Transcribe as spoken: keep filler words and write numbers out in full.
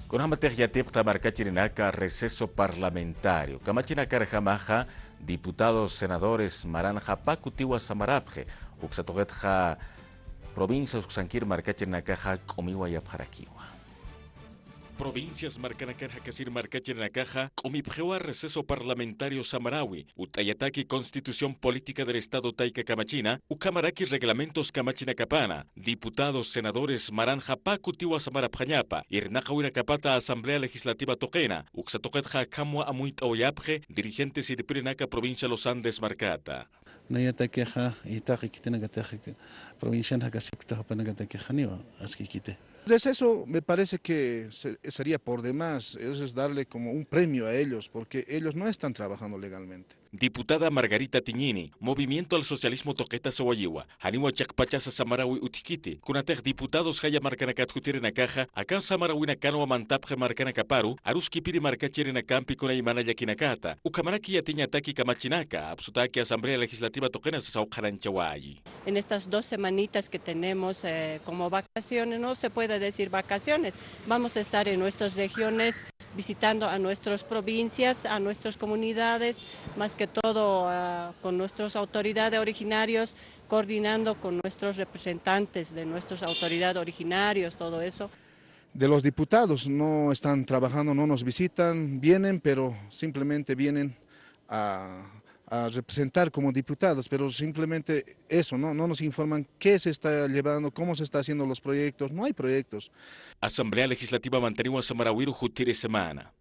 Kunjamatix yatipxta markachirinaka receso parlamentario, kamachinakarjamaxa diputados, senadores maranxa pä kutiwa samarapxi, uksa tuqitxa provincias uksankir markachirinakaxa k'umiwayapxarakiwa. Provincias markanakar jakasir markachirinakaxa k'umipxiwa receso parlamentario samarawi, utt'ayataki Constitución Política del Estado tayka kamachina, ukhamaraki reglamentos kamachinakapana, diputados, senadores maranxa pä kutiwa samarapxañapa, irnaqawinakapata Asamblea Legislativa tuqina, uksa tuqitxa akham amuyt'awayapxi dirigentes irpirinaka provincia Los Andes markata. Nayatakixa, y taqi khitinakatix provincian jakasipkta jupanakatakix janiwa aski khiti. Entonces eso me parece que se-, sería por demás, eso es darle como un premio a ellos, porque ellos no están trabajando legalmente. Diputada Margarita Tiñini, Movimiento al Socialismo tuqita sawayiwa, janiwa chiqpachasa samarawi utjkiti, kunatix diputados jaya markanakat jutirinakaxa, akan samarawinakanwa mantapxi markanakaparu, aruskipiri markachirinakampi kunaymana llakinakata, ukhamaraki yatiñataki kamachinaka, apsutaki Asamblea Legislativa tuqina sasawqaranchawayi. En estas dos semanitas que tenemos, eh, como vacaciones, no se puede decir vacaciones, vamos a estar en nuestras regiones visitando a nuestras provincias, a nuestras comunidades, más que todo, ah, con nuestros autoridades originarios, coordinando con nuestros representantes de nuestras autoridades originarios, todo eso. De los diputados, no están trabajando, no nos visitan, vienen, pero simplemente vienen a, a representar como diputados, pero simplemente eso, ¿no? No nos informan qué se está llevando, cómo se está haciendo los proyectos, no hay proyectos. Asamblea Legislativa mantaniwa samarawiru jutiri semana.